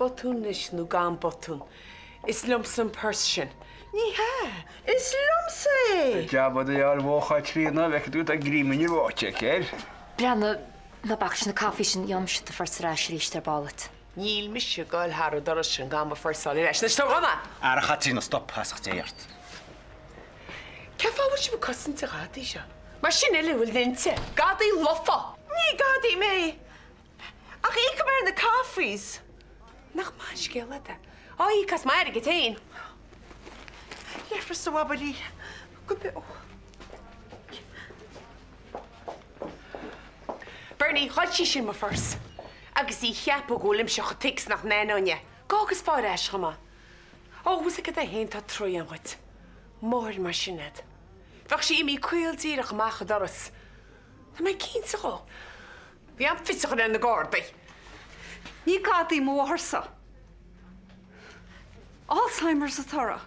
Botún leis nó gan botún, is liomsa an purse sin. Ní hea, is liomsa é! Jab a d'fháil mhó Chaitríona, bhfeicfidh tú tá greim an bháite aici air. Breathnaigh, ná bac leis na caife sin, gheobhaimse do phurse ar ais arís ar ball duit. Níl mise ag goil thar an doras sin gan mo phurse a fháil ar ais. Anois tabhair dhom é! Ara Chaitríona, stop, feasacht Dé ort. Cén fáth a bhfuil sibh ag cosaint an ghadaí seo? Mar sin uile a bhfuil inti. Gadaí lofa! Ní gadaí mé! Ach íocaim ar na coffees! Nach maith an scéal é? Á íoc as m'airgead féin! Leithreas a bhabaí go beo. Bernie, ghoid sí sin mo phurse. Agus í a cheapadh go bhfuilimse chomh thick 's nach n-aithneoinn é. Gabh agus faigh ar ais dhom é. Ó, bhfuil 's agat é féin, tá trua agam dhuit. Máthair mar sin a'd. Bheadh sí imithe caol díreach amach an doras. Tá mé cinnte dhó. Bhí am fios a chur ar na Gardaí. Ní gadaí mo mháthairsa. Alzheimer's atá uirthi.